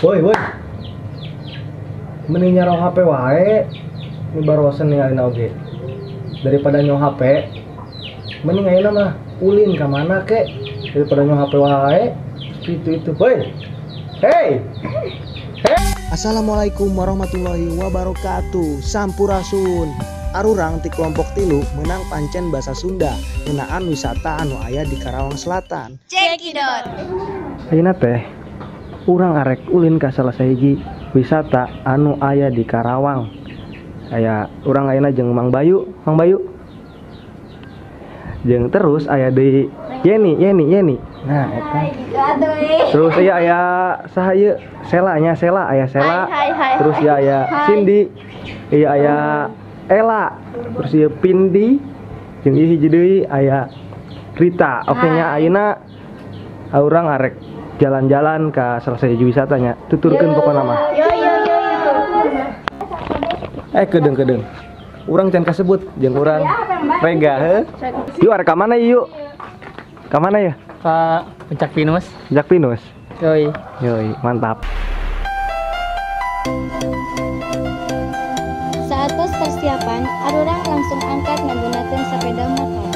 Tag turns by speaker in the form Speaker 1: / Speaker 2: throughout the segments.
Speaker 1: Woi, woi. Mending nyaro HP wae. Ini barosen ninggalin oge. Daripada nyo HP, mending ayeuna mah ulin ka mana kek daripada nyo HP wae. Itu woi. Hey. Hey.
Speaker 2: Assalamualaikum warahmatullahi wabarakatuh. Sampurasun. Arurang ti kelompok 3 menang pancen bahasa Sunda ngeunaan wisata anu aya di Karawang Selatan.
Speaker 3: Cekidot.
Speaker 1: Ayeuna teh urang arek ulin ka salah sahiji wisata anu aya di Karawang. Aya urang ayeuna jeung Mang Bayu, Mang Bayu. Jeung terus aya deui Yeni, Yeni, Yeni. Nah, eta. Terus iya aya saha ieu? Sela nya, Sela, aya Sela.
Speaker 3: Hai, hai, hai.
Speaker 1: Terus ya aya Cindy. Iya aya Ella. Terus ieu Pindi. Jeung ieu hiji deui aya Rita. Oke nya ayeuna urang arek jalan-jalan ka salah sahiji wisatanya. Tuturkeun pokona mah.
Speaker 3: Yo yo yo yo.
Speaker 1: Kedeung-kedeung. Urang can kasebut jeung urang Rega heuh. Yuk arek ka mana yuk? Ka mana ya?
Speaker 4: Ka Puncak Pinus.
Speaker 1: Puncak Pinus.
Speaker 4: Yoi.
Speaker 1: Yoi, mantap.
Speaker 3: Saat pos persiapan, arurang langsung angkat menggunakan sepeda motor.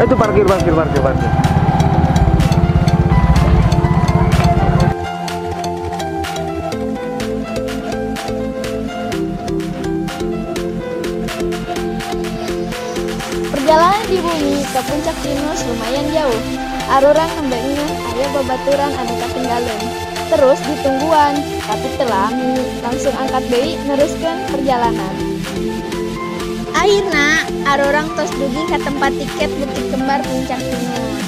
Speaker 1: Itu parkir, parkir, parkir, parkir.
Speaker 3: Perjalanan di bumi ke Puncak Pinus lumayan jauh. Arurang nembe ngeuh aya babaturan anu katinggalan. Terus ditungguan, tapi teu lami, langsung angkat deui neruskeun perjalanan. Akhirna arurang tos dugi ka tempat tiket Bukit Kembar Puncak Pinus.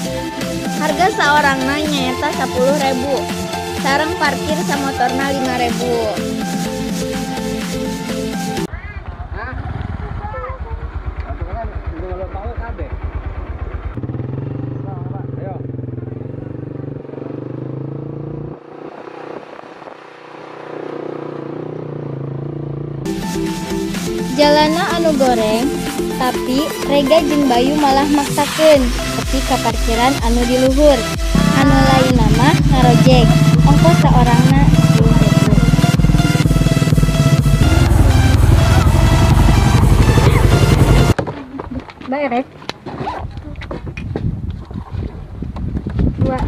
Speaker 3: Harga saorangna nyaeta 10.000. Sareng parkir samotorna 5.000. Jalana anu goreng, tapi Rega jeung Bayu malah maksakeun tepi ka parkiran anu di luhur. Anu lainna mah ngarojek, ongkos saorangna 10.000.
Speaker 5: Bae rek. Dua.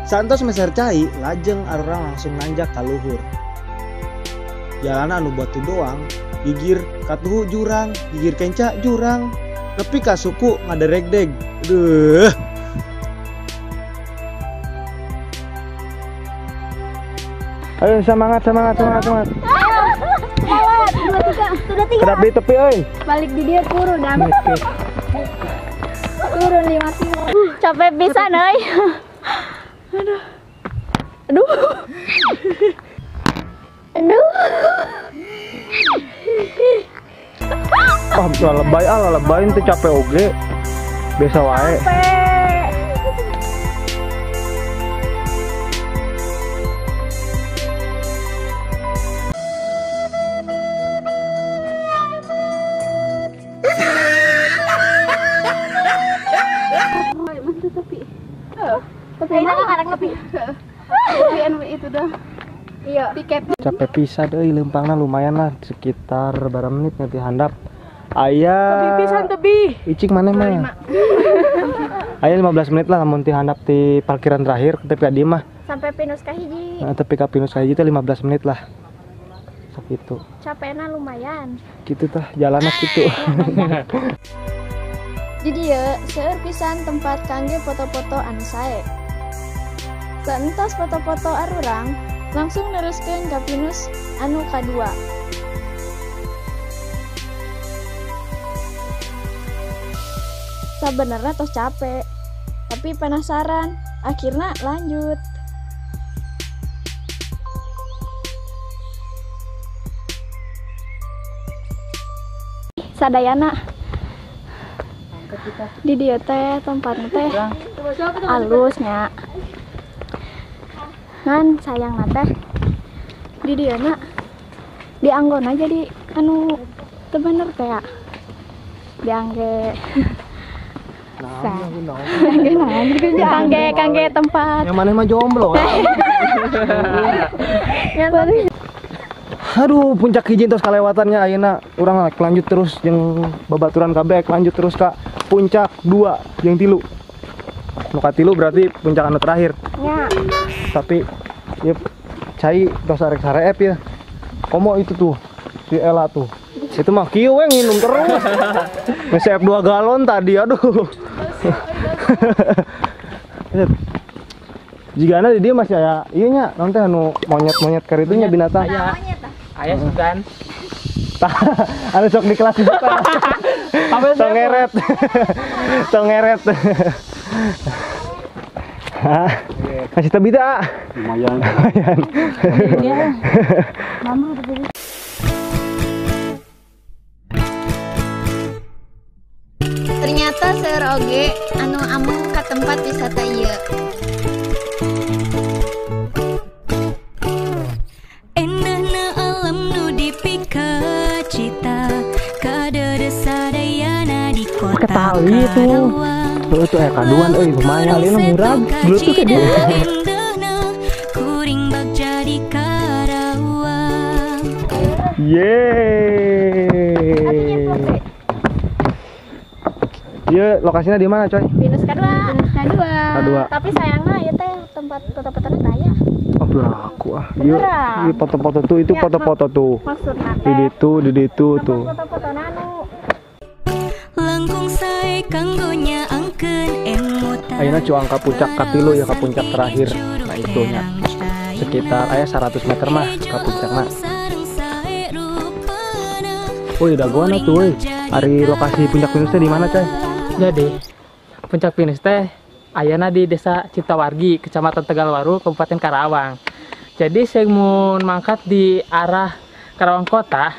Speaker 2: Santos meser cai, lajeng arurang langsung nanjak ka luhur. Jalana anu batu doang, gigir katuhu jurang, gigir kenca jurang, nepi ka suku ngaderegdeg. Duh.
Speaker 1: Ayo semangat, semangat, semangat, semangat.
Speaker 5: Ayo, 2, 3, sudah 3.
Speaker 1: Kedap di tepi euy.
Speaker 5: Balik di dia turun dah. Turun 5 kilo.
Speaker 3: Capek pisan euy.
Speaker 5: Aduh. Aduh.
Speaker 3: Aduh.
Speaker 1: Ah, lebay ah, lebay itu capek oge. Biasa wae.
Speaker 5: Capek. Tapi. Tapi enak anak lebih. Tapi anu itu dah. Iya. Tiket.
Speaker 1: Capek pisan euy, leumpangna lumayan lah sekitar berapa menit nanti handap. Aya.
Speaker 5: Tebi pisan tebi.
Speaker 1: Icing mana mah? Aya 15 menit lah lamun ti handap ti parkiran terakhir tapi ka dieu mah.
Speaker 3: Sampai Pinus ka hiji.
Speaker 1: Nah, tapi ka Pinus ka hiji teh 15 menit lah. Sakitu.
Speaker 3: Capekna lumayan.
Speaker 1: Kitu tah jalanna kitu.
Speaker 3: Di dieu seueur pisan tempat kangge foto-foto anu sae. Saentos foto-foto arurang, langsung neruskeun ka Pinus anu kadua. Sabenerna tos capek, tapi penasaran, akhirna lanjut.
Speaker 5: Sadayana di dieu teh tempatna teh alusnya. Ngan sayangna teh di dieu na Dianggona jadi anu teu bener teh ya. Diangge kangge kangge tempat.
Speaker 1: Yang mana mah jomblo. Aduh, puncak hiji tos kalewatannya ayeuna urang lanjut terus jeung babaturan kabeh lanjut terus ka puncak 2 jeung 3. Nu katilu berarti puncak anu terakhir.
Speaker 5: Ya.
Speaker 1: Tapi ieu cai tos arek sareep ya. Komo itu tuh si Ella tuh. Itu mah kieu we nginum terus. Ngesep 2 galon tadi, aduh. Jigana di dia masih aya ieu nya, naon teh anu monyet-monyet karitu nya binatang.
Speaker 4: Aya sugan.
Speaker 1: Tah, anu sok di kelas itu. Tong ngeret. Tong ngeret. Hah. Kasih tebi teh, ah.
Speaker 2: Lumayan.
Speaker 1: Lumayan.
Speaker 3: Ternyata seueur oge anu ameng ka tempat wisata ieu.
Speaker 6: Endahna alam nu dipikacita kadedes sadayana di kota
Speaker 1: Ketali itu.
Speaker 6: Karawang.
Speaker 1: Oh, itu kaduan euy lumayan ini murah. Dulu tuh kayak gitu.
Speaker 6: Endahna kuring bak jadi Karawang.
Speaker 1: Yeay. Iya, lokasinya di mana, coy?
Speaker 5: Pinus K2. Pinus K2.
Speaker 1: K2.
Speaker 5: Tapi sayangnya ieu teh tempat foto-fotona teh aya.
Speaker 1: Oh, berlaku ah. Iya, iya foto-foto tuh itu
Speaker 5: Ya,
Speaker 1: foto-foto tuh.
Speaker 5: Maksudna
Speaker 1: Di
Speaker 5: teh
Speaker 1: ditu tuh.
Speaker 5: foto-fotona anu
Speaker 6: Langkung sae kanggo nyaangkeun emutan.
Speaker 1: Ayeuna cuang ka puncak katilu ya, ka puncak terakhir. Nah, itu nya. Sekitar aya 100 meter mah ka puncakna. Woi, dagoan atuh euy. Ari lokasi puncak Pinus teh di mana, coy?
Speaker 4: Jadi puncak Pinus teh ayana di Desa Ciptawargi, Kecamatan Tegalwaru, Kabupaten Karawang. Jadi saya mau mangkat di arah Karawang Kota,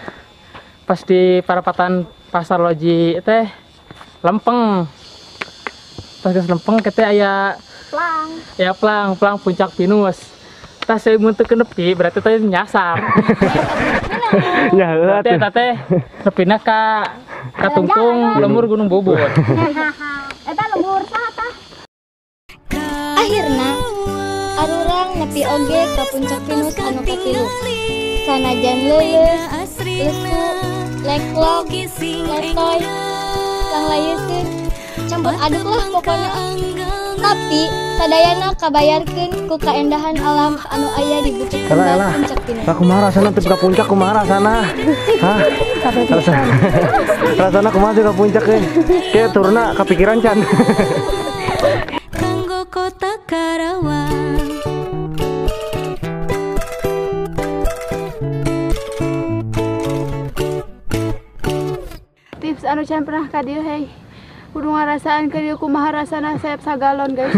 Speaker 4: pas di parapatan Pasar Loji teh lempeng. Pas geus lempeng kita aya
Speaker 5: plang.
Speaker 4: Ya plang, plang puncak Pinus. Tah saya mun teu nepi berarti teh nyasar.
Speaker 1: Ya heuh
Speaker 4: Berarti
Speaker 1: atuh.
Speaker 4: eta teh nepina ka Katungtung Lemur Gunung Bubut.
Speaker 5: Eta lembur saha tah?
Speaker 3: Akhirna arurang nepi oge ka puncak Pinus anu katilu. Sanajan leuleus, lesu, leklok, letoy, langlayeuseun, campur aduk lah pokoknya. Tapi sadayana kabayarkeun ku kaendahan alam anu aya di Bukit
Speaker 1: Elah,
Speaker 3: Kembar
Speaker 1: elah.
Speaker 3: Puncak Pinus.
Speaker 1: Lah kumaha rasana teu ka puncak kumaha rasana? Hah? Rasana kumaha teu ka puncak euy? Kayak turunna kapikiran can.
Speaker 6: Kanggo kota Karawang.
Speaker 5: Tips anu can pernah ka dieu hei. Kudu ngarasaan ka dieu kumaha rasana sayap sagalon guys.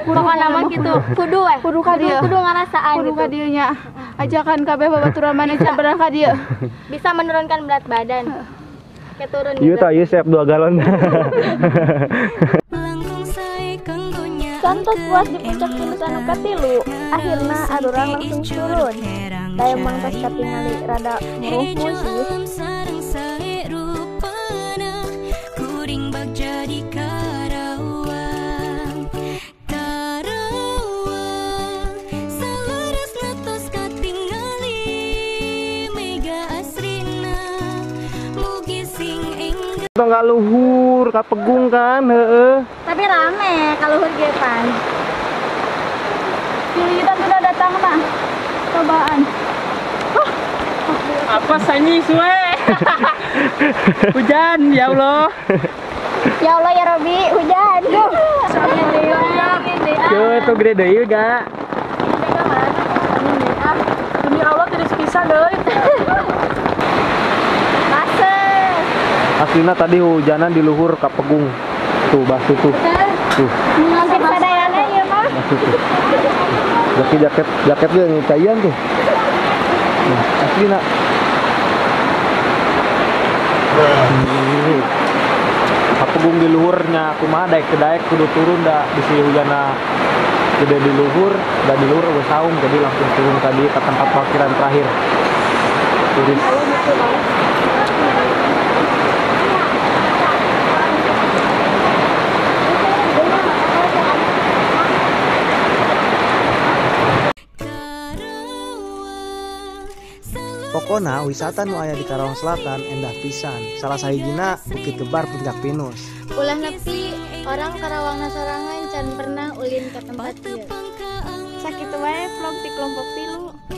Speaker 3: Pokokna mah kitu, kudu we.
Speaker 5: Kudu ka dieu.
Speaker 3: Kudu ngarasaan
Speaker 5: Kudu
Speaker 3: gitu.
Speaker 5: ka dieu nya. Ajakan kabeh babaturan maneh can pernah ka dieu.
Speaker 3: Bisa menurunkan berat badan. Kayak turun
Speaker 1: Ieu
Speaker 3: gitu.
Speaker 1: tah ieu siap 2 galon.
Speaker 6: Langkung sae kanggo
Speaker 3: Santos puas di puncak Pinus anu katilu, akhirna arurang langsung turun. Da emang tos katingali rada muruhmu sih.
Speaker 6: Sareng sae rupana kuring bak jadi Karawang. Karawang saleresna tos katingali mega asrina mugi sing enggal.
Speaker 1: Tong ka luhur ka pegung kan heeh.
Speaker 3: Tapi rame kalau luhur ge pan.
Speaker 5: Kita sudah datang mah. Cobaan.
Speaker 4: Apa sanyi suwe? Hujan ya Allah.
Speaker 3: Ya Allah ya Robi, hujan. Duh.
Speaker 4: Yo itu gede deui ga.
Speaker 5: Demi Allah tidak sepisan deui.
Speaker 1: Aslina tadi hujanan di luhur ka pegung. Tuh basuh tuh. Tuh.
Speaker 3: Hampir sadayana ieu mah.
Speaker 1: Basuh tuh. Jaket jaketnya yang caian tuh. Nah, aslina. Kapegung di luhurnya kumaha daek ke daek kudu turun da bisi hujana gede di luhur, da di luhur geus saung jadi langsung turun tadi ke tempat parkiran terakhir. Turis.
Speaker 2: Pokona wisata nu aya di Karawang Selatan endah pisan. Salah sahijina Bukit Gebar Puncak Pinus.
Speaker 3: Ulah nepi orang Karawang sorangan can pernah ulin ke tempat ieu. Sakitu wae vlog ti kelompok 3.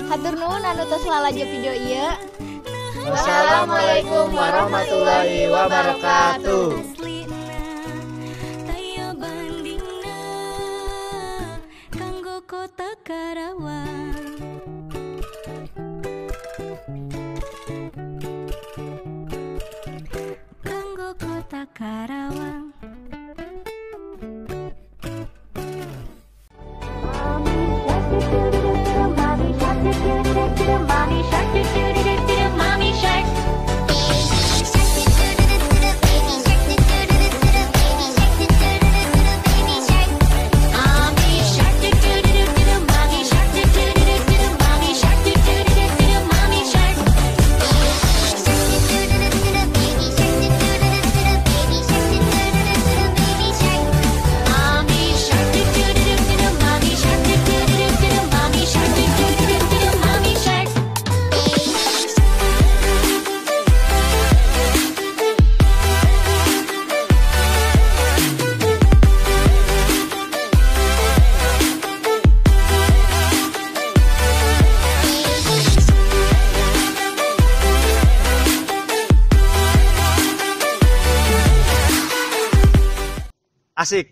Speaker 3: Hatur nuhun anu tos lalajo video ieu.
Speaker 2: Wassalamualaikum warahmatullahi wabarakatuh.
Speaker 6: Kota Karawang. Kanggo kota Karawang. Mommy shark.
Speaker 2: Asik.